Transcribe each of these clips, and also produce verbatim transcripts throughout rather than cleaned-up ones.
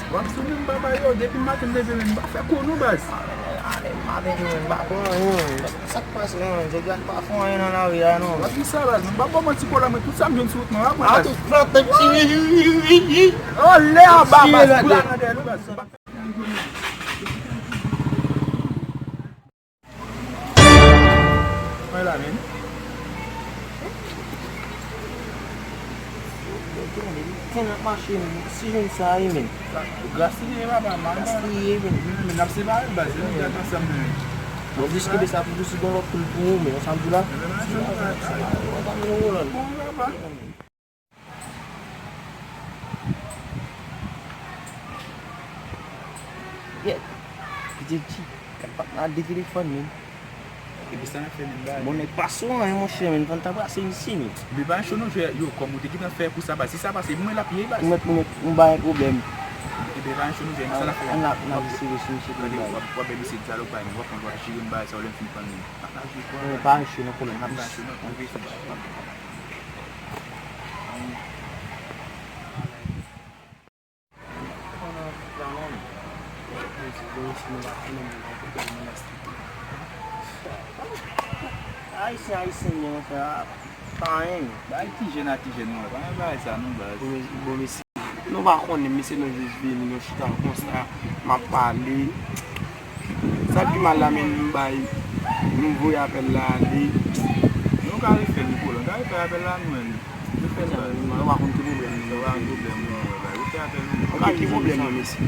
W ap sou menm bagay yo, depi maten m leve menm, m pa fè kou non baz. Ale, ale, maten yo menm, m pa fè anyen. Sa k pase menm? Jodi a m pa fè anyen nan lari a non. W ap di sa baz, m pa ba w manti kola, mwen tout sa m jwenn sou wout mwen, w ap wè baz. Anlè anba baz, kou la nan dèyè nou baz. Mwen la menm. Tèlman mache, si jwenn sa wi menm. Gras li ye papa, mal. Gras li ye menm. Men n ap separe baz, nou gad ansanm nou menm. Bon, jis kebe sa pou jis gon lòt poul pou ou, men sa m di la. Sa m di la. Bon, papa. Yeah. Pitit ti, kat pa t nan de telefòn menm. Epi sa n ap fè menm bagay. Bon, nèg pa sou anyen, monchè, men fò n ta brase isi, men. Epi pa cho non, jwè, yo, kòm ou te gentan fè kou sa pase, si sa pase, mwen l ap ye baz. Ou mèt, ou mèt, ou bay pwoblèm. Epi pa cho non, jwè, sa n ap fè. An, an, n ap, n ap eseye sou misye pou bay. W ap, w ap bèl misye di sa lòk bay, men w ap konn w ap jire m bagay sa, w lè m fin pran menm. N ap jwe, pa cho non, kolonn, n ap jwe. N ap jwe. Ayisyen, ayisyen, men, monchè, pa anyen. Bay ti jèn a ti jèn, mwen, pa nan bagay sa, non, baz. Bon, bon, mesye. Nou pa konnen, mesye, nou jis vini, nou chita konsa, m ap pale. Sa ki mal la, men nou bay, nou voye apèl la ale. Nou ka refè li, kolonn, ka refè apèl la, nou menm. Nou fè l, baz. Nou pa konn ki pwoblèm nou. Nou pa konn pwoblèm nou, baz. Refè apèl nou. Ok, ki pwoblèm nou, mesye?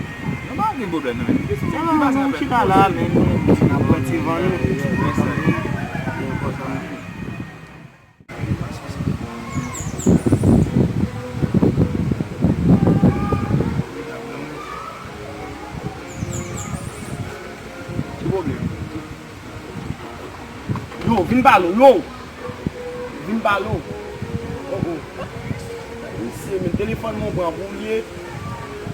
Nou pa gen pwoblèm, non, men. Sa va, nou chita la, men nou, n ap pran ti van nou. Wè sa ye. Ki pwoblèm? Yo, vin pale w, yo! Vin pale w. Oh, oh. Mesye, men telefòn mwen pran pou l ye.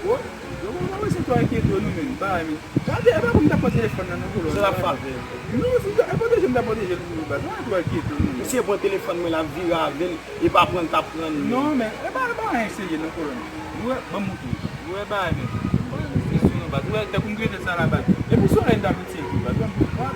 Oh, yo, mwen pa wè se twa enkyete w non, men. Ba, men. Gade, e pa pou m ta pran telefòn nan, non, kolonn. Se l ap frape. Non, se ta, e pwoteje m ta pwoteje l pou ou, baz. Ou wè twa enkyete w, non. Misye pran telefòn mwen, l ap vire avè l, e pa pran l t ap pran l. Non, men, e pa, e pa anyen serye, non, kolonn. Ou wè, ban m montre w. Ou wè bagay, men. Ou wè, misye sou, non, baz. Ou wè, tankou m trete sa la, baz. E pou solèy m ta piti, baz. Ou wè, m pa